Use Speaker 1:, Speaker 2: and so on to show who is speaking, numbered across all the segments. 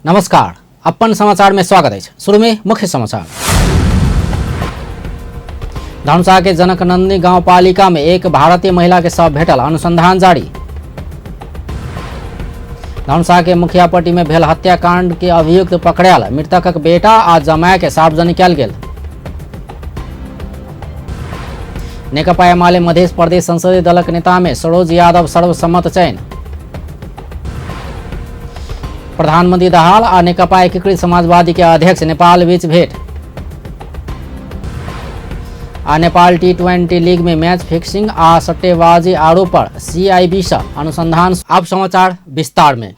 Speaker 1: नमस्कार, अपन समाचार में स्वागत है। शुरू में मुख्य समाचार। धनुषा के जनकनंदनी गांव पालिका में एक भारतीय महिला के शव भेटल, अनुसंधान जारी। धनुषा के मुखियापट्टी में भेल हत्याकांड के अभियुक्त पकड़ायल, मृतकक बेटा आ जमाय के सार्वजनिक कयल गेल। नेकपा एमाले मध्य प्रदेश संसदीय दलक नेता में सरोज यादव सर्वसम्मत चयन। प्रधानमंत्री दाहाल आ नेकपा एकीकृत समाजवादी के अध्यक्ष नेपाल बीच भेंट। आ नेपाल टी20 लीग में मैच फिक्सिंग आ सट्टेबाजी आरोप पर सीआईबी से अनुसंधान। अब समाचार विस्तार में।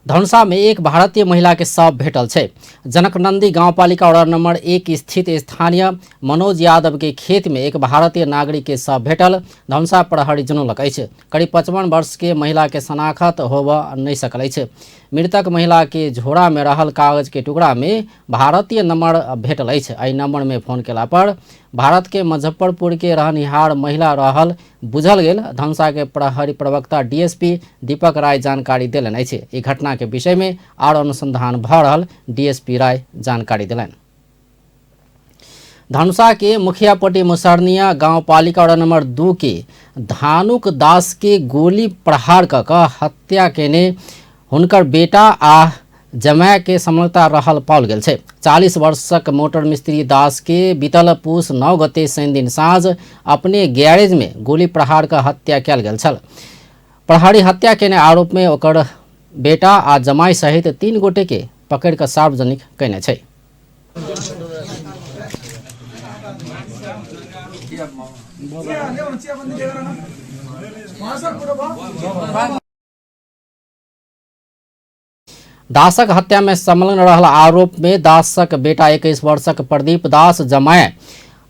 Speaker 1: धनुषा में एक भारतीय महिला के शव भेटल छै। जनकनंदी गांवपालिका वार्ड नंबर 1 स्थित स्थानीय मनोज यादव के खेत में एक भारतीय नागरिक के शव भेटल धनुषा प्रहरी जनौलक अछि। करीब 55 वर्ष के महिला के शनाखत होबऽ नहि सकल अछि। मृतक महिला के झोरा में रहल कागज के टुकड़ा में भारतीय नंबर भेटल अछि। एहि नंबर में फोन केला पर भारत के मुजफ्फरपुर के रहनिहार महिला रहल बुझल गेल धनुषा के प्रहरी प्रवक्ता डीएसपी दीपक राय जानकारी देलनि अछि। ई घटना के विषय में आर अनुसंधान भऽ रहल डीएसपी राय जानकारी देलनि। धनुषा के मुखियापट्टी मुसरनिया गांवपालिका वार्ड नंबर 2 के धानुक दास के गोली प्रहार कऽ कऽ हत्या केने हुनकर बेटा आ जमाय के संलग्नता रहल पाओल गेल छै। 40 वर्षक मोटर मिस्त्री दास के बीतल पूस 9 गते शनि दिन साँझ अपने गैरेज में गोली प्रहार कऽ हत्या कयल गेल छल। प्रहरी हत्या केने आरोप में ओकर बेटा आ जमाई सहित 3 गोटे के पकड़ कऽ सार्वजनिक केने छै। दासक हत्या में संलग्न रहल आरोप में दासक बेटा 21 वर्षक प्रदीप दास जमाए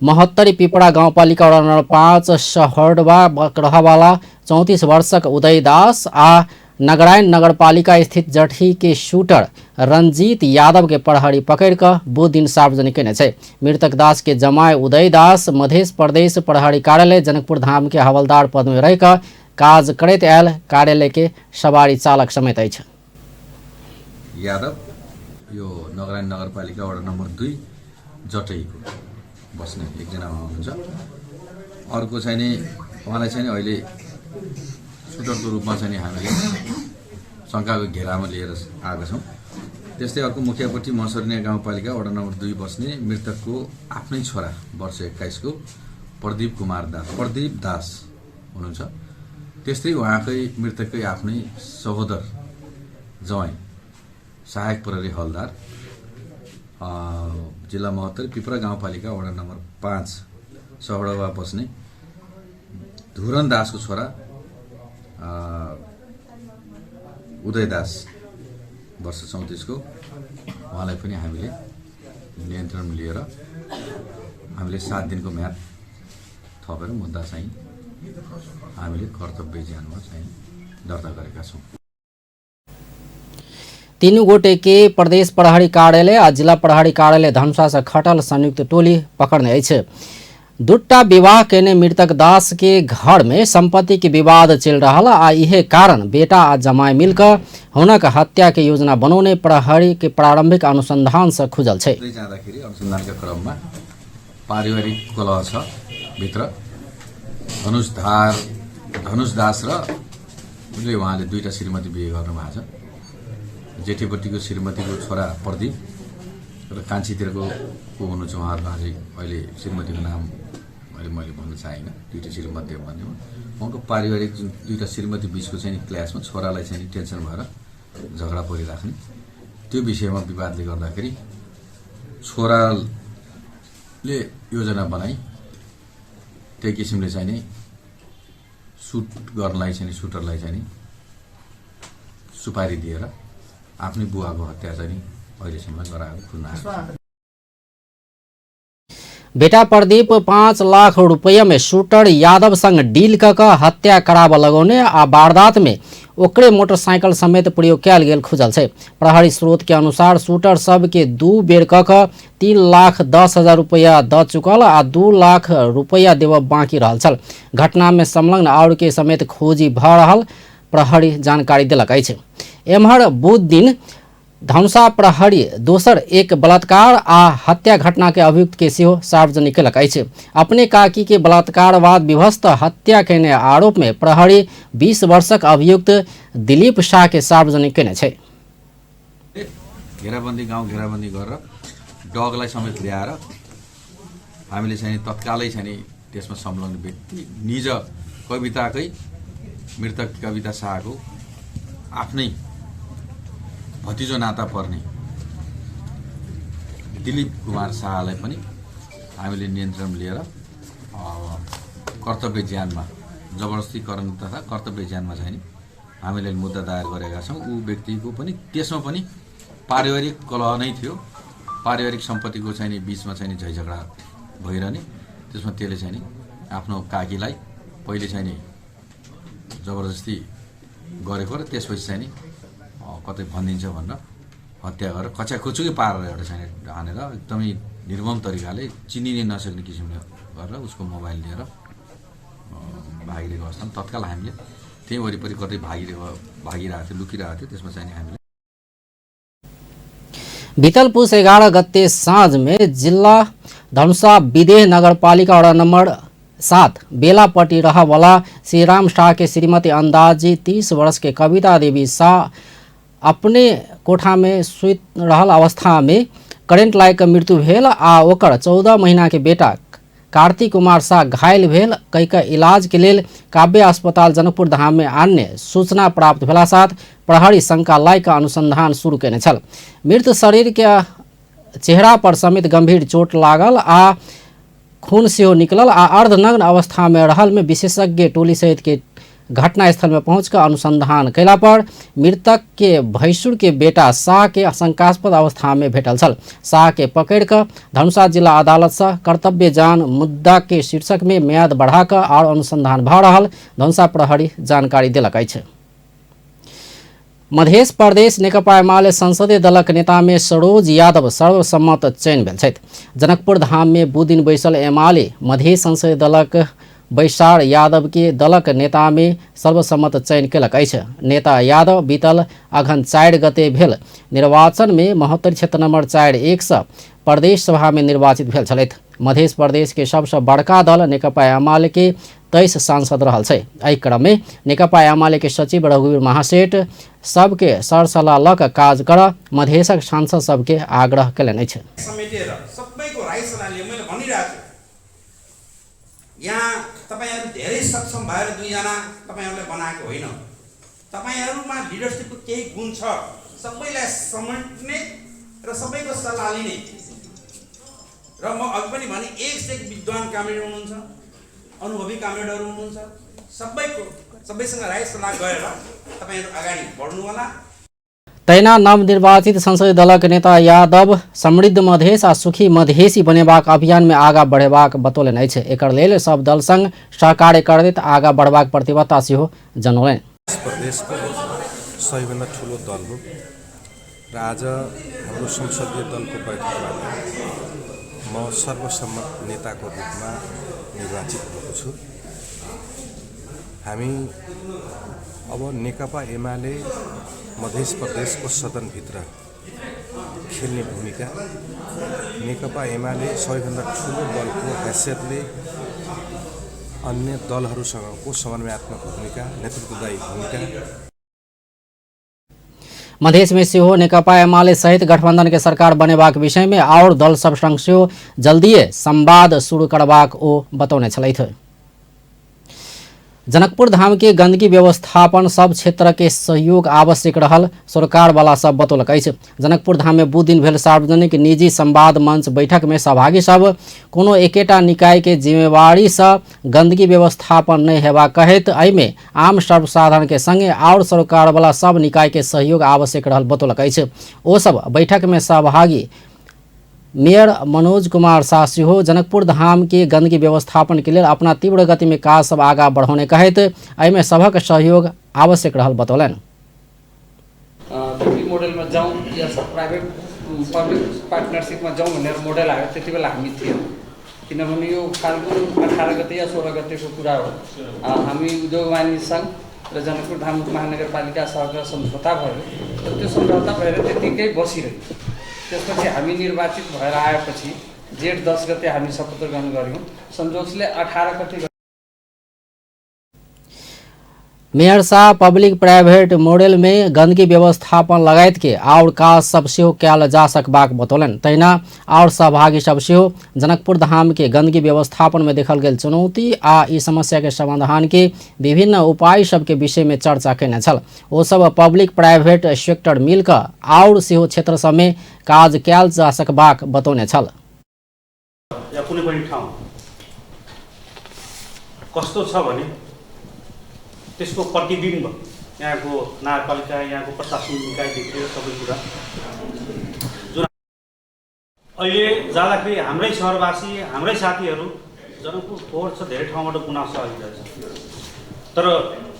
Speaker 1: महोत्तरी पिपरा गांवपालिका वार्ड नंबर 5 सहरवा रहवाला 34 वर्षक उदय दास आ नगरायण नगरपालिका स्थित जटही के शूटर रंजीत यादव के प्रहरी पकड़ कऽ बुध दिन सार्वजनिक केने छै। मृतक दास के जमाए उदय दास मध्य प्रदेश प्रहरी कार्यालय जनकपुर धाम के हवलदार पद में रहि कऽ काज करैत आयल कार्यालय के सवारी चालक समेत अछि।
Speaker 2: यादव यो नगरायण नगरपालिका वडा नम्बर 2 जटईको बस्ने एकजना हुनुहुन्छ। अर्को चाहिँ नि उहाँलाई चाहिँ नि अहिले सुटरको रूपमा चाहिँ नि हामीले शङ्काको घेरामा लिएर आएका छौँ। त्यस्तै अर्को मुखियापट्टि मसर्निया गाउँपालिका वडा नम्बर 2 बस्ने मृतकको आफ्नै छोरा वर्ष 21 को प्रदीप कुमार दास, प्रदीप दास हुनुहुन्छ। त्यस्तै उहाँकै मृतककै आफ्नै सहोदर ज्वाइँ सहायक प्रहरी हलदार जिल्ला महोत्तरी पिपरा गाउँपालिका वडा नम्बर 5 सहडवा बस्ने धुरन दासको छोरा उदय दास वर्ष 34 को उहाँलाई पनि हामीले नियन्त्रणमा लिएर हामीले 7 दिनको म्याद थपेर मुद्दा चाहिँ हामीले कर्तव्य ज्यानमा चाहिँ दर्ता गरेका छौँ।
Speaker 1: तीनू गोटे के प्रदेश प्रहरी कार्यालय आ जिला प्रहरी कार्यालय धनुषा से खटल संयुक्त टोली पकड़ने अछि। दूटा विवाह केने मृतक दास के घर में संपत्ति के विवाद चल रहा आ इहे कारण बेटा आ जमाई मिलकर हुनक हत्या के योजना बनौने प्रहरी के प्रारंभिक अनुसंधान से खुजल छै।
Speaker 2: जाँदाखेरि अनुसंधानका क्रममा पारिवारिक कलह छ भित्र धनुष दास र उसले उहाँले दुईटा श्रीमती बिहे गर्नुभएको छ। जेठीपट्टिको श्रीमतीको छोरा प्रदीप र कान्छीतिरको को हुनुहुन्छ उहाँहरूको अझै अहिले श्रीमतीको नाम अहिले मैले भन्न चाहदिनँ। दुईटा श्रीमती भन्ने उहाँको पारिवारिक जुन दुईटा श्रीमती बिचको चाहिँ नि क्ल्यासमा छोरालाई चाहिँ नि टेन्सन भएर झगडा परिराख्ने त्यो विषयमा विवादले गर्दाखेरि छोराले योजना बनाई त्यही किसिमले चाहिँ नि सुट गर्नलाई चाहिँ नि सुटरलाई चाहिँ नि सुपारी दिएर आफ्नै बुवाको हत्या चाहिँ नि अहिलेसम्म गराएको खुल्न आएको।
Speaker 1: बेटा प्रदीप 5 लाख रुपया में शूटर यादव संग डील क कऽ हत्या कराबऽ लगौने आ वारदात में ओकरे मोटरसाइकिल समेत प्रयोग कयल गेल खुजल छै। प्रहरी स्रोत के अनुसार शूटर सब के 2 बेर क कऽ 3,10,000 रुपया द चुकल आ 2 लाख रुपया देबऽ बाकी रहल छल। घटना में संलग्न और के समेत खोजी भऽ रहल प्रहरी जानकारी देलक अछि। एम्हर बुध दिन धनुषा प्रहरी दोसर एक बलात्कार आ हत्या घटना के अभियुक्त के सेहो सार्वजनिक केलक अछि। अपने काकी के बलात्कार बाद विभस्त हत्या केने आरोप में प्रहरी 20 वर्षक अभियुक्त दिलीप शाह के सार्वजनिक केने छै।
Speaker 2: घेराबन्दी गाउँ घेराबन्दी गरेर डगलाई समेत ल्याएर हामीले चाहिँ तत्कालै चाहिँ त्यसमा संलग्न व्यक्ति निज कविताकै मृतक कविता शाहको आफ्नै भतिजो नाता पर्ने दिलीप कुमार शाहलाई पनि हामीले नियन्त्रण लिएर कर्तव्य ज्यानमा जबरजस्तीकरण तथा कर्तव्य ज्यानमा चाहिँ नि हामीले मुद्दा दायर गरेका छौँ। ऊ व्यक्तिको पनि त्यसमा पनि पारिवारिक कलह नै थियो, पारिवारिक सम्पत्तिको चाहिँ नि बिचमा चाहिँ नि झैझगडा भइरहने, त्यसमा त्यसले चाहिँ नि आफ्नो काकीलाई पहिले चाहिँ नि जबरजस्ती गरेको र त्यसपछि चाहिँ नि कतै भनिदिन्छ भनेर हत्या गरेर कच्याकुचुकै पारेर एउटा चाहिँ हानेर एकदमै निर्मम तरिकाले चिनिनै नसक्ने किसिमले गरेर उसको मोबाइल लिएर भागिरहेको अवस्थामा तत्काल हामीले त्यहीँ वरिपरि कतै भागिरहेको थियो, लुकिरहेको थियो, त्यसमा चाहिँ हामीले
Speaker 1: बीतल पुस 11 गते साँझ में जिल्ला धनुषा विदेह नगरपालिका वडा नम्बर 7 बेलापट्टि रहवाला श्रीराम शाह के श्रीमती अंदाजी 30 वर्ष के कविता देवी शाह अपने कोठा में सुति रहल अवस्था में करेंट लागि के मृत्यु भेल आ ओकर 14 महीना के बेटा कार्तिक कुमार शाह घायल भेल कई के इलाज के लेल काव्य अस्पताल जनकपुर धाम में आन्य सूचना प्राप्त भेला साथ प्रहरी शंका लाइ के अनुसंधान शुरू केने छल। मृत शरीर के चेहरा पर समेत गंभीर चोट लागल आ खून सेहो निकलल आ अर्धनग्न अवस्था में रहल में विशेषज्ञ टोली सहित के घटनास्थल में पहुँच कर अनुसंधान कयला पर मृतक के भैंसुर के बेटा शाह के शंकास्पद अवस्था में भेटल छल। शाह के पकड़ कर धनुषा जिला अदालत से कर्तव्य जान मुद्दा के शीर्षक में म्याद बढ़ाकर और अनुसंधान भऽ रहल धनुषा प्रहरी जानकारी देलक अछि। मध्य प्रदेश नेकपा एमाले संसदीय दलक नेता में सरोज यादव सर्वसम्मत चयन भेल छथि। जनकपुर धाम में बुधदिन बैसल एमाले मध्य संसदीय दलक बैसार यादव के दलक नेता में सर्वसम्मत चयन केलक अछि। नेता यादव बीतल अघन 4 गते भेल निर्वाचन में महोत्तरी क्षेत्र नंबर 4-1 से प्रदेश सभा में निर्वाचित भेल छलथि। मध्य प्रदेश के सबसे बड़का दल नेकपा एमाले के 23 सांसद रहल छै। एहि क्रम में नेकपा एमाले के सचिव रघुवीर महासेठ सबके सरसल्लाह लऽ कऽ काज कर मधेशक सांसद सबके आग्रह केलनि अछि।
Speaker 3: समेटेर सबैको राय सल्लाह लिएर मैले भनिरहेको छु, यहाँ तपाईहरु धेरै सक्षम भएर दुईजना तपाईहरुले बनाएको होइन, तपाईहरुमा लिडरसिपको केही गुण छ, सबैलाई समेट्ने र सबैको सल्लाह लिने। र म अघि पनि भने एक से एक विद्वान कामरेड हुनुहुन्छ, अनुभवी कामरेडहरू हुनुहुन्छ, सबैको सबैसँग राय सल्लाह गरेर तपाईहरु अगाडि बढ्नु होला।
Speaker 1: तहिना नवनिर्वाचित संसदीय दलक नेता यादव समृद्ध मधेश आ सुखी मधेसी बनेबाक अभियान में आगा बढ़ेबाक बतौलनि अछि। एकर लेल सब दल संग सहकार्य करैत आगा बढ़बाक प्रतिबद्धता सेहो जनौलनि।
Speaker 4: प्रदेशको सबैभन्दा ठुलो दल हो र आज हाम्रो संसदीय दलको बैठकमा म सर्वसम्मत नेताको रूपमा निर्वाचित भएको छु। हामी अब नेकपा एमाले मध्य प्रदेशको सदनभित्र खेल्ने भूमिका नेकपा एमाले सबैभन्दा ठुलो दलको हैसियतले अन्य दलहरूसँगको समन्वयात्मक भूमिका, नेतृत्वदायी भूमिका।
Speaker 1: मधेश में सेहो नेकपा एमाले सहित गठबंधन के सरकार बनेबाक विषय में और दल सब संग सेहो जल्दिए संवाद शुरू करबाक ओ बतौने छलथि। जनकपुर धाम के गंदगी व्यवस्थापन सब क्षेत्र के सहयोग आवश्यक रहल सरकार वाला सब बतौलक अछि। जनकपुर धाम में बुध दिन भेल सार्वजनिक निजी संवाद मंच बैठक में सहभागी सब कोनो एकेटा निकाय के जिम्मेवारी से गंदगी व्यवस्थापन नहीं हेबाक कहैत एहिमे आम सर्वसाधारण के संगे और सरकार वाला सब निकाय के सहयोग आवश्यक रहल बतौलक अछि। ओ सब बैठक में सहभागी मेयर मनोज कुमार शाह सेहो जनकपुर धाम के गंदगी व्यवस्थापन के लेल अपना तीव्र गति में काज सब आगा बढ़ौने कहैत एहिमे सभक सहयोग आवश्यक रहल बतौलनि।
Speaker 5: पीपी मोडेलमा जाउँ या प्राइभेट पब्लिक पार्टनरसिपमा जाउँ भनेर मोडेल आयो त्यति बेला हामी थिएनौँ, किनभने यो फाल्गुन 18 गते या 16 गतेको कुरा हो। हामी उद्योग वाणिज्य सङ्घ र जनकपुर धाम महानगरपालिकासँग सम्झौता भयो र त्यो सम्झौता भएर त्यत्तिकै बसिरह्यो। त्यसपछि हामी निर्वाचित भएर आएपछि जेठ 10 गते हामी शपथ ग्रहण गऱ्यौँ। संजोगले 18 गते
Speaker 1: mayor Shah public private model में गंदगी व्यवस्थापन लगायत के और काज सब सेहो कयल जा सकबाक बतौलनि। तहिना और सहभागी सब सेहो जनकपुर धाम के गंदगी व्यवस्थापन में देखल गेल चुनौती आ ई समस्या के समाधान के विभिन्न उपाय सबके विषय में चर्चा केने छल। ओ सब पब्लिक प्राइवेट सेक्टर मिलकर और सेहो क्षेत्र सब में काज कयल जा सकबाक बतौने छल।
Speaker 6: या कुनै पनि ठाउँ कस्तो छ भने त्यसको प्रतिबिम्ब यहाँको नगरपालिका, यहाँको प्रशासनिक निकायदेखि लिएर सबै कुरा जुन अहिले जाँदाखेरि हाम्रै सहरवासी, हाम्रै साथीहरू जनकपुर फोहोर छ, धेरै ठाउँबाट गुनासो आइरहेछ। तर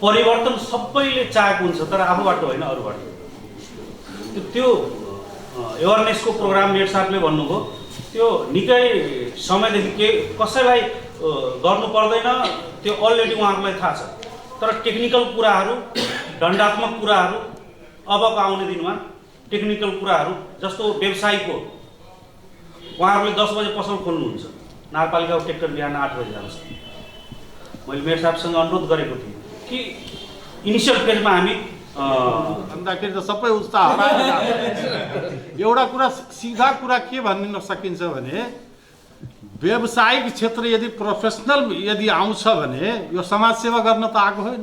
Speaker 6: परिवर्तन सबैले चाहेको हुन्छ, तर आफूबाट होइन अरूबाट। त्यो एवेरनेसको प्रोग्राम मेयर साहबले भन्नुभयो, त्यो निकै समयदेखि के कसैलाई गर्नु पर्दैन, त्यो अलरेडी उहाँहरूलाई थाहा छ। तर टेक्निकल कुराहरू, दण्डात्मक कुराहरू अबको आउने दिनमा टेक्निकल कुराहरू जस्तो व्यवसायको उहाँहरूले 10 बजे पसल खोल्नुहुन्छ, नगरपालिकाको ट्र्याक्टर बिहान 8 बजे जान्छ। मैले मेयर साहबसँग अनुरोध गरेको थिएँ कि इनिसियल फेजमा हामी
Speaker 7: भन्दाखेरि त सबै उत्साह हराएर एउटा कुरा, सिधा कुरा के भन्न सकिन्छ भने व्यावसायिक क्षेत्र यदि प्रोफेसनल यदि आउँछ भने यो समाजसेवा गर्न त आएको होइन,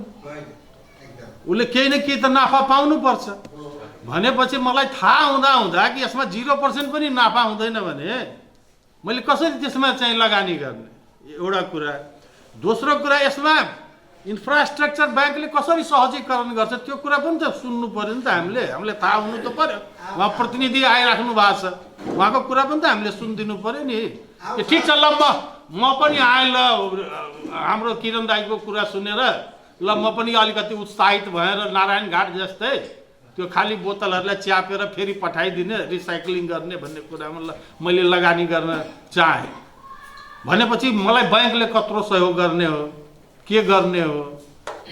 Speaker 7: उसले केही न केही त नाफा पाउनुपर्छ। भनेपछि मलाई थाहा हुँदा हुँदा कि यसमा 0% पनि नाफा हुँदैन भने मैले कसरी त्यसमा चाहिँ लगानी गर्ने, एउटा कुरा। दोस्रो कुरा, यसमा इन्फ्रास्ट्रक्चर ब्याङ्कले कसरी सहजीकरण गर्छ त्यो कुरा पनि त सुन्नु पर्यो नि त। हामीले थाहा हुनु त पर्यो, उहाँ प्रतिनिधि आइराख्नु भएको छ, उहाँको कुरा पनि त हामीले सुनिदिनु पर्यो नि। ठिक छ, ल म पनि आएँ, ल हाम्रो किरण दाईको कुरा सुनेर ल म पनि अलिकति उत्साहित भएर नारायण घाट जस्तै त्यो खाली बोतलहरूलाई च्यापेर फेरि पठाइदिने, रिसाइक्लिङ गर्ने भन्ने कुरामा ल मैले लगानी गर्न चाहेँ भनेपछि मलाई ब्याङ्कले कत्रो सहयोग गर्ने हो, के गर्ने हो।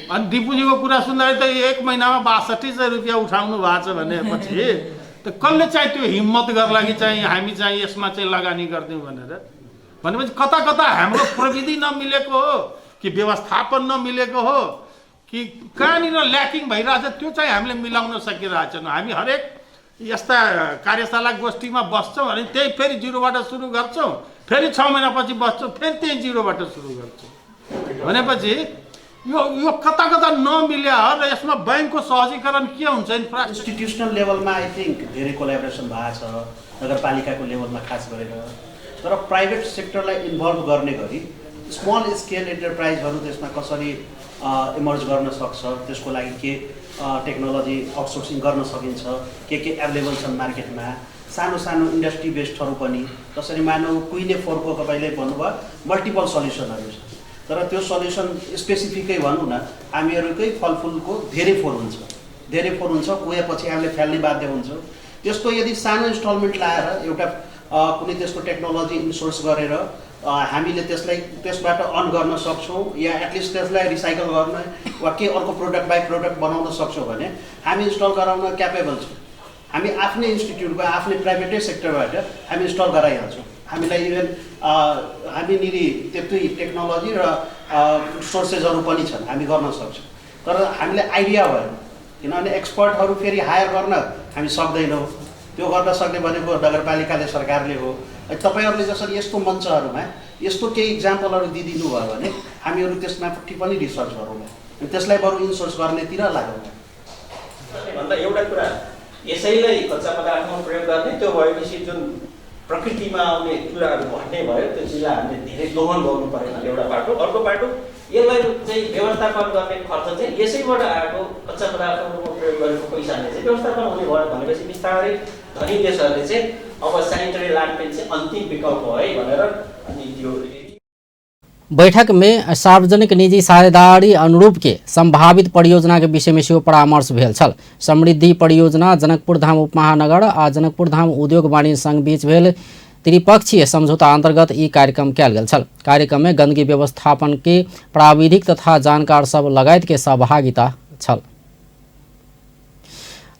Speaker 7: अनि दिपुजीको कुरा सुन्दाखेरि त 1 महिनामा 6200 रुपियाँ उठाउनु भएको छ भनेपछि त कसले चाहिँ त्यो हिम्मत गर्ला कि चाहिँ हामी चाहिँ यसमा चाहिँ लगानी गरिदिउँ भनेर। भनेपछि कता कता हाम्रो प्रविधि नमिलेको हो कि व्यवस्थापन नमिलेको हो कि कहाँनिर ल्याकिङ भइरहेछ त्यो चाहिँ हामीले मिलाउन सकिरहेको छैनौँ। हामी हरेक यस्ता कार्यशाला गोष्ठीमा बस्छौँ अनि त्यही फेरि जिरोबाट सुरु गर्छौँ, फेरि 6 महिनापछि बस्छौँ, फेरि त्यही जिरोबाट सुरु गर्छौँ। भनेपछि यो यो कता कता नमिल्या हो र यसमा ब्याङ्कको सहजीकरण के हुन्छ?
Speaker 8: इन्स्टिट्युसनल लेभलमा I think धेरै कोलाबोरेसन भएको छ नगरपालिकाको लेभलमा खास गरेर, तर प्राइभेट सेक्टरलाई इन्भल्भ गर्ने गरी स्मल स्केल एन्टरप्राइजहरू त्यसमा कसरी इमर्ज गर्न सक्छ, त्यसको लागि के टेक्नोलोजी आउटसोर्सिङ गर्न सकिन्छ, के एभाइलेबल छन् मार्केटमा, सानो सानो इन्डस्ट्री बेस्डहरू पनि, जसरी मानौ कुइने फोहोरको तपाईँले भन्नुभयो मल्टिपल सल्युसनहरू छ, तर त्यो सल्युसन स्पेसिफिकै भनौँ न हामीहरूकै फलफुलको धेरै फोहोर हुन्छ, धेरै फोहोर हुन्छ, कुहेपछि हामीले फ्याल्ने बाध्य हुन्छौँ। त्यसको यदि सानो इन्स्टलमेन्ट लाएर एउटा कुनै त्यसको टेक्नोलोजी इन्सोर्स गरेर हामीले त्यसलाई त्यसबाट अर्न गर्न सक्छौँ या एटलिस्ट त्यसलाई रिसाइकल गर्न वा के अर्को प्रोडक्ट बाई प्रोडक्ट बनाउन सक्छौँ भने हामी इन्स्टल गराउन क्यापेबल छौँ। हामी आफ्नै इन्स्टिट्युटमा आफ्नै प्राइभेटै सेक्टरबाट हामी इन्स्टल गराइहाल्छौँ। हामीलाई इभन हामीनिर त्यति टेक्नोलोजी र सोर्सेसहरू पनि छन्, हामी गर्न सक्छौँ। तर हामीलाई आइडिया भएन, किनभने एक्सपर्टहरू फेरि हायर गर्न हामी सक्दैनौँ। त्यो गर्न सक्ने भनेको नगरपालिकाले, सरकारले हो। तपाईँहरूले जसरी यस्तो मञ्चहरूमा यस्तो केही इक्जाम्पलहरू दिइदिनु भयो भने हामीहरू त्यसमाथि पनि रिसर्च गरौँला, त्यसलाई बरु इन्सोर्स गर्नेतिर लागौँ।
Speaker 9: भन्दा एउटा कुरा यसैलाई कच्चा पदार्थमा प्रयोग गर्ने, त्यो भएपछि जुन प्रकृतिमा आउने कुराहरू घट्ने भयो त्यो चिजलाई हामीले धेरै दोहन गर्नु परेन, एउटा बाटो। अर्को बाटो यसलाई चाहिँ व्यवस्थापन गर्ने खर्च चाहिँ यसैबाट आएको कच्चा पदार्थको रूपमा प्रयोग गरेको पैसाले चाहिँ व्यवस्थापन हुने भयो भनेपछि बिस्तारै धनी देशहरूले चाहिँ अब सेनिटरी ल्यान्डफिल चाहिँ अन्तिम विकल्प हो है भनेर अनि त्यो
Speaker 1: बैठक में सार्वजनिक निजी साझेदारी अनुरूप के संभावित परियोजना के विषय में सेहो परामर्श भेल छल। समृद्धि परियोजना जनकपुर धाम उपमहानगर आ जनकपुर धाम उद्योग वाणिज्य संघ बीच भेल त्रिपक्षीय समझौता अंतर्गत ई कार्यक्रम कयल गेल छल। कार्यक्रम में गंदगी व्यवस्थापन के प्राविधिक तथा जानकार सब लगायत के सहभागिता छल।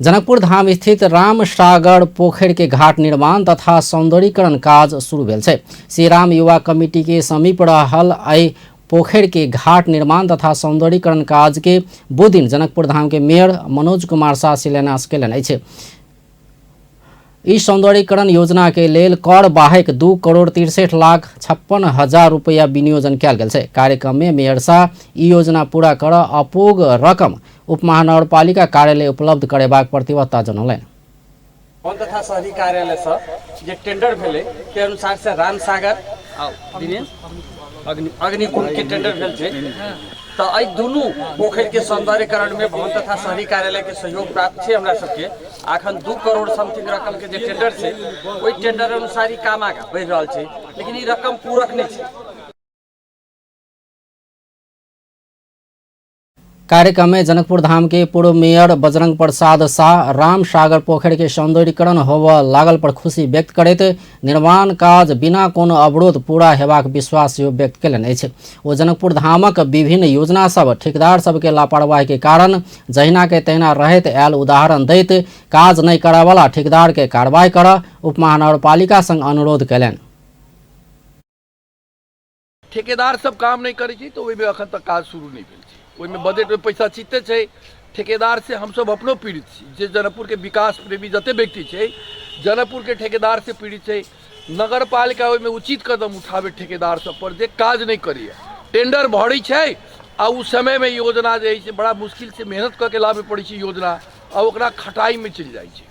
Speaker 1: जनकपुर धाम स्थित रामसागर पोखरि के घाट निर्माण तथा सौंदर्यीकरण काज शुरू भेल छै। श्री राम युवा कमिटी के समीप रहल एहि पोखरि के घाट निर्माण तथा सौंदर्यीकरण काज के बुधदिन जनकपुर धाम के मेयर मनोज कुमार शाह शिलान्यास कयलनि अछि। ई सौंदर्यीकरण योजना के लेल कर बाहेक 2,63,56,000 रुपैया विनियोजन कयल गेल छै। कार्यक्रम में मेयर शाह ई योजना पूरा कर अपूग रकम उपमहानगरपालिका कार्यालय उपलब्ध करेबाक प्रतिबद्धता जनौलनि।
Speaker 5: वन तथा शहरी कार्यालयसँ जे टेंडर भेलै के अनुसार से रामसागर आ दिनेश अग्निकुंड के टेंडर भेल छै। तऽ एहि दुनू पोखरिके सौंदर्यीकरणमे भवन तथा शहरी कार्यालयके सहयोग प्राप्त छै हमरा सबके। अखन 2 करोड़ समथिंग रकमके जे टेंडर छै ओहि टेंडर अनुसार ई काम आगाँ बढ़ि रहल छै, लेकिन ई रकम पूरक नहि छै।
Speaker 1: कार्यक्रम में जनकपुर धाम के पूर्व मेयर बजरंग प्रसाद शाह रामसागर पोखरि के सौंदर्यीकरण होबय लागल पर खुशी व्यक्त करैत निर्माण काज बिना कोनो अवरोध पूरा हेबाक विश्वास सेहो व्यक्त कयलनि अछि। ओ जनकपुर धामक विभिन्न योजना सब ठेकेदार सबके लापरवाही के कारण जहिना के तहिना रहैत आयल उदाहरण दैत काज नहि करयवला ठेकेदार के कार्रवाई करऽ उपमहानगरपालिका संग अनुरोध कयलनि।
Speaker 10: ठेकेदार सब काम नहि करै छै तऽ ओहिमे अखन तक काज शुरू नहि भेल छै। ओहिमे बजटमे पैसा चिते छै। ठेकेदार से हमसब अपनो पीड़ित छी। जे जनकपुरके विकास प्रेमी जते व्यक्ति छै जनकपुरके ठेकेदार से पीड़ित छै। नगरपालिका ओहिमे उचित कदम उठाबै ठेकेदार सब पर जे काज नहि करैए। टेंडर भरै छै आ ओ समयमे योजना जे हइ से बड़ा मुश्किल से मेहनत कऽ के लाबे पड़ै छै योजना, आ ओकरा खटाइमे चलि जाइ छै।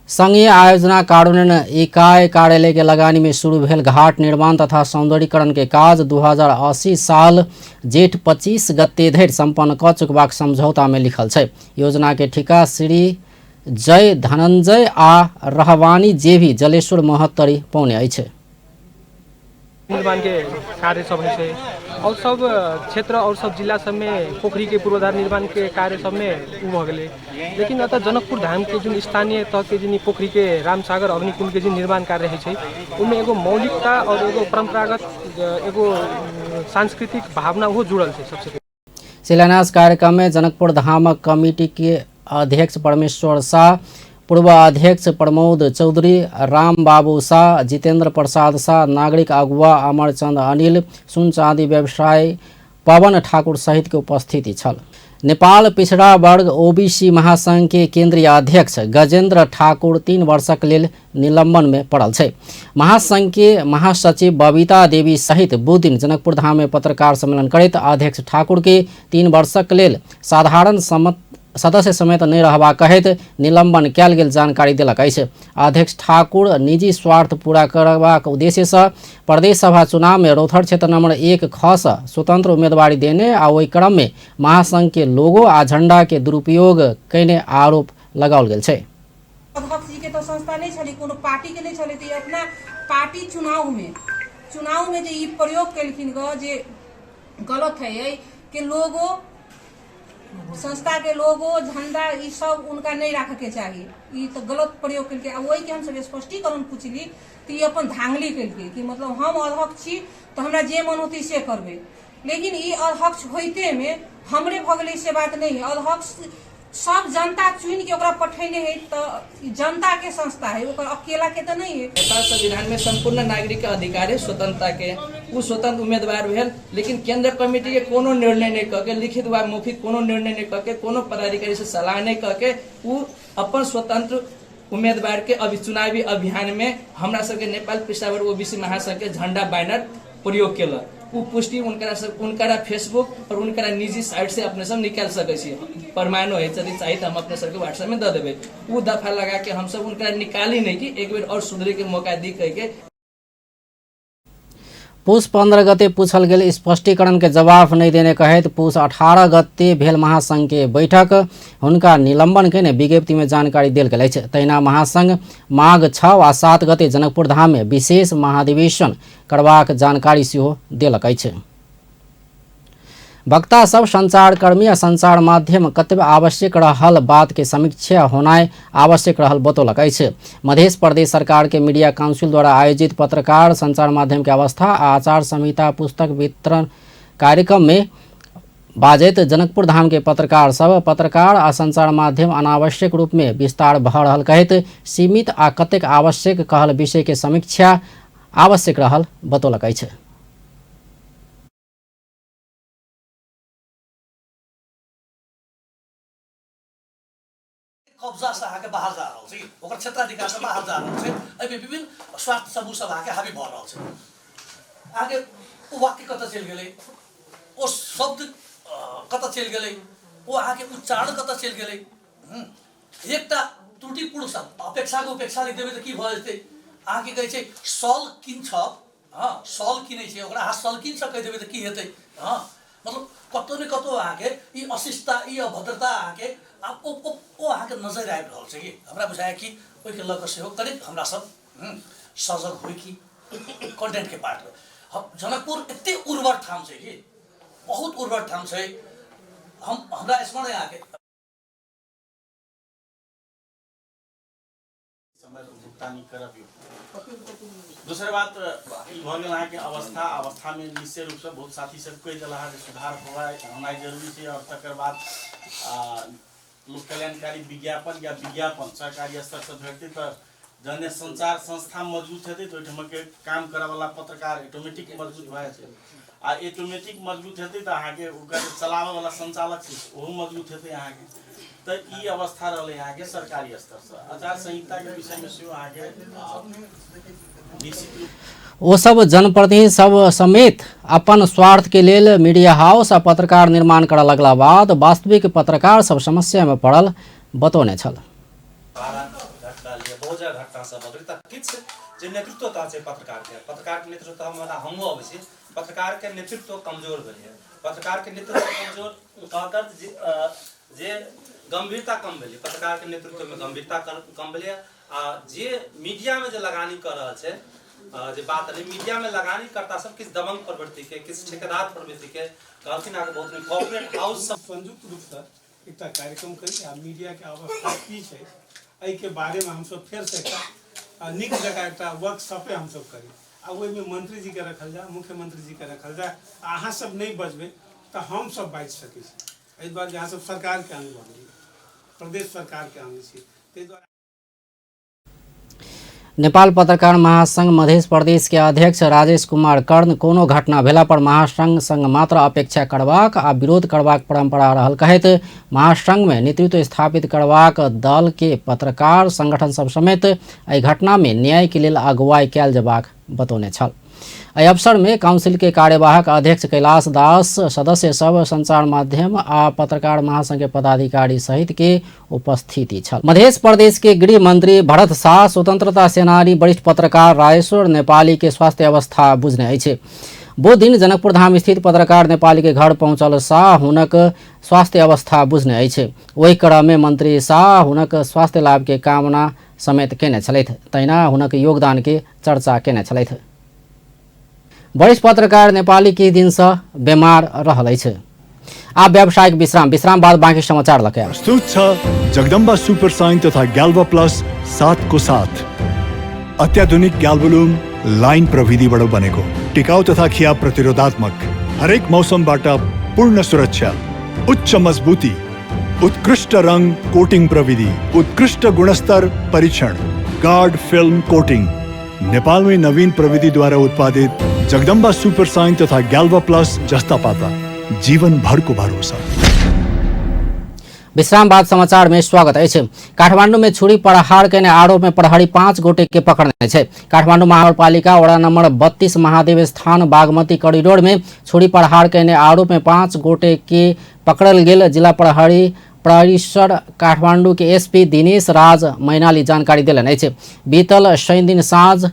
Speaker 1: संघीय आयोजना कार्यान्वयन इकाई कार्यालय के लगानी में शुरू भेल घाट निर्माण तथा सौंदर्यीकरण के काज 2080 साल जेठ 25 गते धरि संपन्न क चुकबाक समझौता में लिखल छै। योजना के ठिका श्री जय धनंजय आ रहवानी जेभी जलेश्वर महोत्तरी पौने अछि।
Speaker 11: निर्माणके कार्य सब होइ छै आओर सब क्षेत्र आओर सब जिला सबमे पोखरीके पूर्वाधार निर्माणके कार्य सबमे उ भऽ गेलै, लेकिन एतऽ जनकपुर धामके जुन स्थानीय तहके जुन पोखरीके रामसागर अग्निकुण्डके जुन निर्माण कार्य होइ छै ओहिमे एगो मौलिकता आओर एगो परम्परागत एगो सांस्कृतिक भावना ओहो जुड़ल छै सबसँ।
Speaker 1: शिलान्यास कार्यक्रम में जनकपुर धामक कमिटी के अध्यक्ष परमेश्वर शाह, पूर्व अध्यक्ष प्रमोद चौधरी, राम बाबू शाह, जितेंद्र प्रसाद शाह, नागरिक अगुआ अमरचंद अनिल, सुन चाँदी व्यवसायी पवन ठाकुर सहित के उपस्थिति छल। नेपाल पिछड़ा वर्ग ओबीसी महासंघ के केंद्रीय अध्यक्ष गजेंद्र ठाकुर 3 वर्षक लेल निलंबन में पड़ल छै। महासंघ के महासचिव बबीता देवी सहित बुधदिन जनकपुर धाम में पत्रकार सम्मेलन करैत अध्यक्ष ठाकुर के 3 वर्षक लेल साधारण सदस्य समेत नहि रहबाक कहैत निलंबन कयल गेल जानकारी देलक अछि। अध्यक्ष ठाकुर निजी स्वार्थ पूरा करबाक उद्देश्यसँ प्रदेश सभा चुनाव में रौथर क्षेत्र नंबर 1 ख सँ स्वतंत्र उम्मीदवारी देने आ ओहि क्रम में महासंघ के लोगो आ झंडा के दुरुपयोग कयने आरोप लगाओल गेल छै।
Speaker 12: अध्यक्ष जी के तो संस्था नहीं छलै, कोनो पार्टी के नहीं छलै, तऽ अपना पार्टी चुनाव में जे ई प्रयोग केलखिन ग जे गलत है कि लोगो संस्था के लोगो झंडा ई सब उनका नहीं रखे के चाहिए, ई तो गलत प्रयोग केलकै। आ वही के हमसब स्पष्टीकरण पूछली तऽ ई अपन धांगली केलकै कि मतलब हम अध्यक्ष छी तऽ हमरा जे मन होतै से करबै, लेकिन ई अध्यक्ष होइते में हमरे भऽ गेलै से बात नहीं है। अध्यक्ष सब जनता चुन के ओकरा पठेने है तऽ जनता के संस्था है, ओकर अकेला के तऽ नहीं है।
Speaker 13: नेपाल संविधान में संपूर्ण नागरिक के अधिकार है स्वतंत्रता के, उ स्वतंत्र उम्मीदवार भेल, लेकिन केंद्र कमिटी के कोनो निर्णय नहीं कऽ के, लिखित वा मौखिक कोनो निर्णय नहीं कऽ के, कोनो पदाधिकारी से सलाह नहीं कऽ के उ अपन स्वतंत्र उम्मीदवार के अभी चुनावी अभियान में हमरा सबके नेपाल पिछड़ा वर्ग ओबीसी महासंघ के झंडा बैनर प्रयोग केलक। उ पुष्टि उनकरा सब उनकरा फेसबुक और उनकरा निजी साइट से अपने सब निकाल सकै छी, प्रमाणो है, यदि चाही तऽ हम अपने सबके व्हाट्सएप में दऽ देबै। उ दफा लगा के हमसब उनकरा निकाली नहीं कि एक बेर और सुधरे के मौका दी कह के।
Speaker 1: पुस 15 गते पूछल गेल स्पष्टीकरण के जवाब नहीं देने कहैत पुस 18 गते भेल महासंघ के बैठक हुनका निलंबन केने विज्ञप्ति में जानकारी देल गेल अछि। तहिना महासंघ माघ 6 आ 7 गते जनकपुर धाम में विशेष महाधिवेशन करबाक जानकारी सेहो देलक अछि। वक्ता सब संचारकर्मी आ संचार माध्यम कतबे आवश्यक रहल बात के समीक्षा होनाइ आवश्यक रहल बतौलक अछि। मध्य प्रदेश सरकार के मीडिया काउंसिल द्वारा आयोजित पत्रकार संचार माध्यम के अवस्था आ आचार संहिता पुस्तक वितरण कार्यक्रम में बाजैत जनकपुर धाम के पत्रकार सब पत्रकार आ संचार माध्यम अनावश्यक रूप में विस्तार भऽ रहल कहैत सीमित आ कतेक आवश्यक कहल विषय के समीक्षा आवश्यक रहल बतौलक अछि।
Speaker 14: कब्जासँ अहाँके बाहर जा रहल छै, ओकर क्षेत्राधिकारसँ बाहर जा रहल छै। एहिमे विभिन्न स्वार्थ समूह सब अहाँके हावी भऽ रहल छै। अहाँके ओ वाक्य कतऽ चलि गेलै, ओ शब्द कतऽ चलि गेलै, ओ अहाँके उच्चारण कतऽ चलि गेलै। एकटा त्रुटिपूर्ण शब्द अपेक्षाके उपेक्षा लिख देबै तऽ की भऽ जेतै? अहाँके कहै छै सॉल किन्छ, हँ, सॉल किनै छै, ओकरा अहाँ सॉल किन्छ कहि देबै तऽ की हेतै? हँ, मतलब कतहु ने कतहु अहाँके ई अशिष्टता, ई अभद्रता अहाँके आब ओ ओ ओ अहाँके नजरि आबि रहल छै कि हमरा बुझाइए कि ओहिके लऽ कऽ सेहो कनिक हमरा सब सजग होइ कि कंटेंटके पार्टमे। हम जनकपुर एतेक उर्वर ठाम छै कि बहुत उर्वर ठाम छै। हम हमरा स्मरण अइ अहाँके
Speaker 15: समय भुगतानी करबियौ। दोसर बात ई भऽ गेल अहाँके अवस्था। अवस्थामे निश्चय रूपसँ बहुत साथी सब कहि देला जे सुधार होनाइ जरूरी छै। आओर तकर बाद लोक कल्याणकारी विज्ञापन या विज्ञापन सरकारी स्तरसँ भेटतै तऽ जहने संचार संस्था मजबूत हेतै तऽ ओहिठामके काम करऽवला पत्रकार ऑटोमेटिक मजबूत भऽ जाइ छै, आ ऑटोमेटिक मजबूत हेतै तऽ अहाँके ओकर चलाबऽवला संचालक छै ओहो मजबूत हेतै अहाँके। तऽ ई अवस्था रहलै अहाँके सरकारी स्तरसँ। आचार संहिताके विषयमे सेहो अहाँके निश्चित रूप
Speaker 1: ओ सब जनप्रतिनिधि सब समेत अपन स्वार्थ के लेल मीडिया हाउस आ पत्रकार निर्माण करऽ लगला बाद वास्तविक पत्रकार सब समस्या में पड़ल बतौने छल।
Speaker 16: घटना लिए बहुत जगह घटना सब भऽ गेलै तऽ किछु जे नेतृत्वता छै पत्रकारके, पत्रकारके नेतृत्व हम हमहूँ अबै छी, पत्रकारके नेतृत्व कमजोर भेलै। पत्रकारके नेतृत्व कमजोर कहकर जे गंभीरता कम भेलै, पत्रकारके नेतृत्वमे गंभीरता कम भेलै। आ जे मीडियामे जे लगानी कऽ रहल छै, जे बात रहै मीडियामे लगानी करता सब किछु दबंग प्रवृत्तिके, किछु ठेकेदार प्रवृत्तिके कहलखिन अहाँके बहुत नीक कॉर्पोरेट हाउस सब
Speaker 7: संयुक्त रूपसँ एकटा कार्यक्रम करी आ मीडियाके अवस्था की छै एहिके बारेमे हमसब फेरसँ एकटा नीक जकाँ एकटा वर्कशॉपे हमसब करी आ ओहिमे मंत्रीजीके रखल जाय, मुख्यमंत्रीजीके रखल जाय। आ अहाँ सब नहि बजबै तऽ हमसब बाजि सकै छी, एहि दुआरे जे अहाँ सब सरकारके अंग बनलियै, प्रदेश सरकारके अंग छी, ताहि दुआरे।
Speaker 1: नेपाल पत्रकार महासंघ मध्य प्रदेश के अध्यक्ष राजेश कुमार कर्ण कोनो घटना भेला पर महासंघ संग मात्र अपेक्षा करबाक आ विरोध करबाक परंपरा रहल कहैत महासंघ में नेतृत्व स्थापित करबाक दल के पत्रकार संगठन सब समेत एहि घटना में न्याय के लेल अगुवाई कयल जेबाक बतौने छल। एहि अवसर में काउंसिल के कार्यवाहक अध्यक्ष कैलाश दास, सदस्य सब, संचार माध्यम आ पत्रकार महासंघ के पदाधिकारी सहित के उपस्थिति छल। मध्य प्रदेश के गृह मंत्री भरत शाह स्वतंत्रता सेनानी वरिष्ठ पत्रकार राजेश्वर नेपाली के स्वास्थ्य अवस्था बुझने अछि। बुध दिन जनकपुर धाम स्थित पत्रकार नेपाली के घर पहुंचल शाह हुनक स्वास्थ्य अवस्था बुझने अछि। ओहि क्रम में मंत्री शाह हुनक स्वास्थ्य लाभ के कामना समेत केने छलथि, तहिना हुनक योगदान के चर्चा केने छलथि। वरिष्ठ पत्रकार नेपाली किछु दिनसँ बेमार रहल अछि। आब व्यावसायिक विश्राम, विश्राम बाद बाँकी समाचार लके।
Speaker 17: प्रस्तुत छ जगदम्बा सुपर साइन तथा ग्याल्भा प्लस 7 को साथ अत्याधुनिक ग्याल्भोलुम लाइन प्रविधिबाट बनेको टिकाउ तथा खिया प्रतिरोधात्मक, हरेक मौसमबाट पूर्ण सुरक्षा, उच्च मजबुती, उत्कृष्ट रंग कोटिंग प्रविधि, उत्कृष्ट गुणस्तर परीक्षण, गार्ड फिल्म कोटिंग। नेपालमै नवीन प्रविधिद्वारा उत्पादित जगदम्बा सुपर साइन तथा ग्याल्भा प्लस जस्ता पाता जीवन भरको भरोसा।
Speaker 1: विश्राम बाद समाचार में स्वागत अछि। काठमांडू में छुरी प्रहार केने आरोप में प्रहरी 5 गोटे के पकड़ने छै। काठमांडू महानगरपालिका वडा नंबर 32 महादेव स्थान बागमती कॉरिडोर में छुरी प्रहार केने आरोप में 5 गोटे के पकड़ल गेल जिला प्रहरी परिसर काठमांडू के एसपी दिनेश राज मैनाली जानकारी देलनि अछि। बीतल शनिदिन साँझ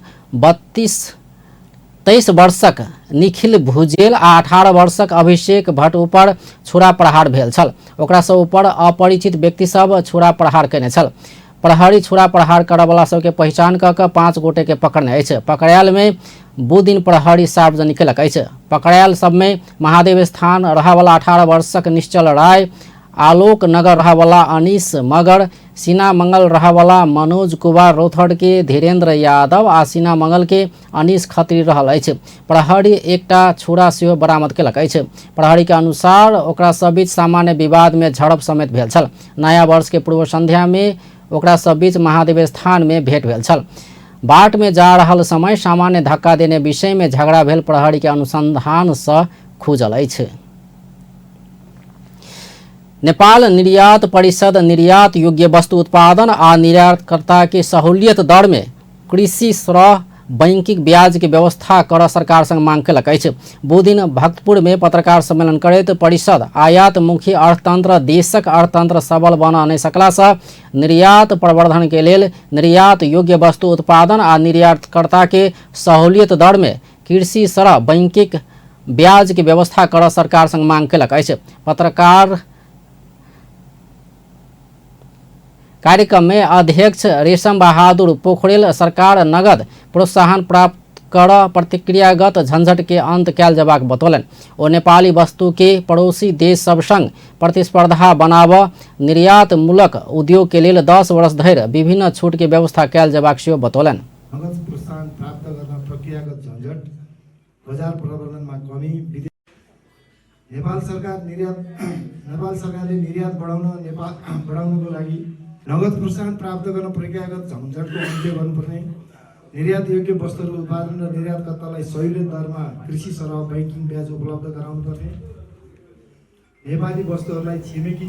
Speaker 1: 23 वर्षक निखिल भुजेल आ 18 वर्षक अभिषेक भट्ट ऊपर छुरा प्रहार भेल छल। ओकरा सब ऊपर अपरिचित व्यक्ति सब छुरा प्रहार केने छल। प्रहरी छुरा प्रहार करऽवला सबके पहिचान कऽ कऽ 5 गोटे के पकड़ने अछि। पकड़ायल में बुध दिन प्रहरी सार्वजनिक केलक अछि। पकड़ायल सबमे महादेव स्थान रहऽवला 18 वर्षक निश्चल राय, आलोक नगर रहऽवला अनीस मगर, सीनामंगल रहवला मनोज कुमार रौथड़ के धीरेन्द्र यादव आ सीनामंगल के अनिश खत्री रहल अछि। प्रहरी एकटा छुरा सेहो बरामद केलक अछि। प्रहरी के अनुसार ओकरा सब बीच सामान्य विवाद में झड़प समेत भेल छल। नया वर्ष के पूर्व संध्या में ओकरा सब बीच महादेव स्थान में भेंट भेल छल। बाट में जा रहल समय सामान्य धक्का देने विषय में झगड़ा भेल प्रहरी के अनुसंधान सँ खुजल अछि। नेपाल निर्यात परिषद निर्यात योग्य वस्तु उत्पादन आ निर्यातकर्ता के सहूलियत दर में कृषि श्रह बैंकिंग ब्याज के व्यवस्था कर सरकार संग मांग केलक अछि। बुधदिन भक्तपुर में पत्रकार सम्मेलन करैत परिषद आयात मुखी अर्थतंत्र देशक अर्थतंत्र सबल बना नहि सकला सँ निर्यात प्रवर्धन के लेल निर्यात योग्य वस्तु उत्पादन आ निर्यातकर्ता के सहूलियत दर में कृषि श्रह बैंकिंग ब्याज के व्यवस्था कर सरकार संग मांग केलक अछि। पत्रकार कार्यक्रम में अध्यक्ष रेशम बहादुर पोखरेल सरकार नगद प्रोत्साहन प्राप्त कर प्रतिक्रियागत झंझट के अंत कयल जेबाक बतौलनि। ओ नेपाली वस्तु के पड़ोसी देश सब संग प्रतिस्पर्धा बनाब निर्यात मूलक उद्योग के लेल 10 वर्ष धरि विभिन्न छूट के व्यवस्था कयल जेबाक सेहो बतौलनि।
Speaker 18: नगद प्रोत्साहन प्राप्त गर्न प्रक्रियागत झंझट, बजार प्रवर्धनमा कमी, नेपाल सरकारले निर्यात बढाउनको लागि नगद प्रोत्साहन प्राप्त गर्न प्रक्रियागत झन्झटको अन्त्य गर्नुपर्ने, निर्यात योग्य वस्तुहरू उत्पादन र निर्यातकर्तालाई सहुलियत दरमा कृषि सरह बैंकिङ ब्याज उपलब्ध गराउनुपर्ने, नेपाली वस्तुहरूलाई छिमेकी।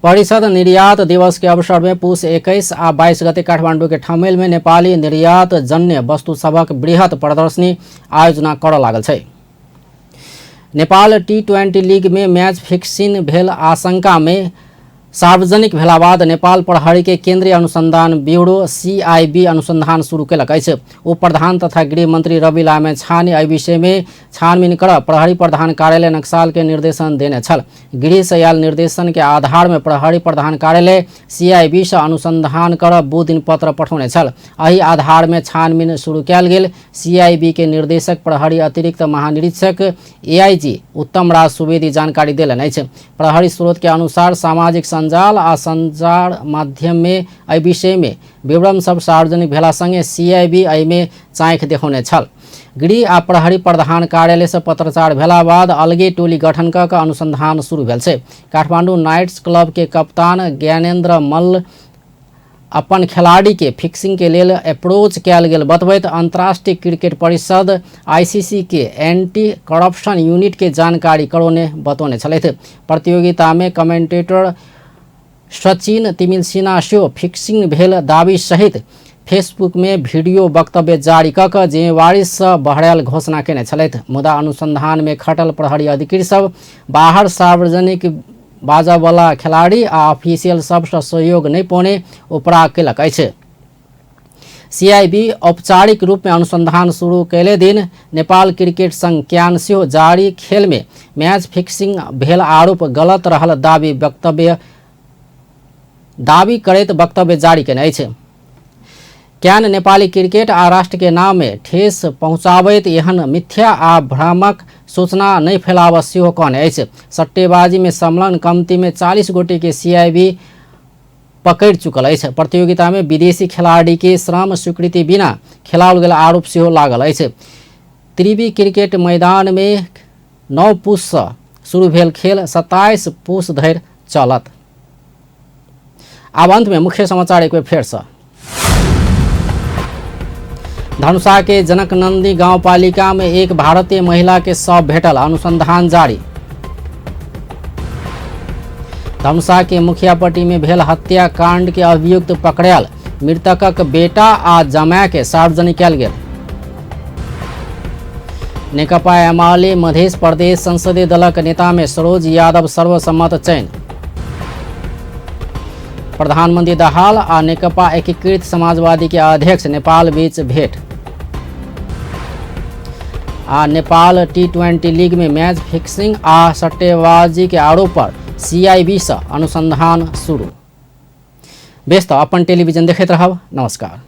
Speaker 1: परिषद निर्यात दिवस के अवसर में पुस 21 आ 22 गते काठमांडू के ठमेल में नेपाली निर्यात जन्य वस्तु सभक बृहत प्रदर्शनी आयोजना कर लागल छै। नेपाल टी20 लीग में मैच फिक्सिंग भेल आशंका में सार्वजनिक भेला बाद नेपाल प्रहरी के केंद्रीय अनुसंधान ब्यूरो सीआईबी अनुसंधान शुरू केलक अछि। उप प्रधान तथा गृह मंत्री रवि लामिछाने एहि विषय में छानबीन कर प्रहरी प्रधान कार्यालय नक्साल के निर्देशन देने छल। गृह से आयल निर्देशन के आधार में प्रहरी प्रधान कार्यालय सीआईबी से अनुसंधान कर बुध दिन पत्र पठौने छल। एहि आधार में छानबीन शुरू कयल गेल। सीआईबी के निर्देशक प्रहरी अतिरिक्त महानिरीक्षक एआईजी उत्तम राज सुवेदी जानकारी देलनि अछि। प्रहरी स्रोत के अनुसार सामाजिक संजाल आ संचार माध्यम में एहि विषय में विवरण सब सार्वजनिक भेला संगे सीआईबी एहिमे चाँखि देखौने छल। गृह आ प्रहरी प्रधान कार्यालय से पत्रचार भेला बाद अलगे टोली गठन क के अनुसंधान शुरू भेल छै। काठमांडू नाइट्स क्लब के कप्तान ज्ञानेन्द्र मल्ल अपन खिलाड़ी के फिक्सिंग के लेल अप्रोच कयल गेल बतबैत अंतर्राष्ट्रीय क्रिकेट परिषद आईसीसी के एंटी करप्शन यूनिट के जानकारी करौने बतौने छलथि। प्रतियोगिता में कमेंटेटर सचिन तिमिल सिन्हा सेहो फिक्सिंग भेल दावी सहित फेसबुक में वीडियो वक्तव्य जारी क के जिम्मेवारी से बहरायल घोषणा केने छलथि। मुदा अनुसंधान में खटल प्रहरी अधिकारी सब बाहर सार्वजनिक बाजऽवला खिलाड़ी आ ऑफिशियल सबसँ सहयोग नहि पौने उपराग केलक अछि। सीआईबी औपचारिक रूप में अनुसंधान शुरू कैले दिन नेपाल क्रिकेट संघ क्यान सेहो जारी खेल में मैच फिक्सिंग भेल आरोप गलत रहल दावी करैत वक्तव्य जारी केने अछि। क्यान नेपाली क्रिकेट आ राष्ट्र के नाम में ठेस पहुंचाबैत एहन मिथ्या आ भ्रामक सूचना नहि फैलाबऽ सेहो कहने अछि। सट्टेबाजी में संलग्न कमती में 40 गोटे के सीआईबी पकड़ि चुकल अछि। प्रतियोगिता में विदेशी खिलाड़ी के श्रम स्वीकृति बिना खेलाओल गेल आरोप सेहो लागल अछि। त्रिवी क्रिकेट मैदान में 9 पुस सँ शुरू भेल खेल 27 पुस धरि चलत। आब अंत में मुख्य समाचार एक बेर फेर से। धनुषा के जनकनंदी गांवपालिका में एक भारतीय महिला के शव भेटल, अनुसंधान जारी। धनुषा के मुखियापट्टी में भेल हत्याकांड के अभियुक्त पकड़ायल, मृतकक बेटा आ जमाय के सार्वजनिक कयल गेल। नेकपा एमाले मध्य प्रदेश संसदीय दलक नेता में सरोज यादव सर्वसम्मत चयन। प्रधानमंत्री दाहाल आ नेकपा एकीकृत समाजवादी के अध्यक्ष नेपाल बीच भेंट। आ नेपाल टी20 लीग में मैच फिक्सिंग आ सट्टेबाजी के आरोप पर सीआईबी से अनुसंधान शुरू। बेस त अपन टेलीविजन देखैत रहब। नमस्कार।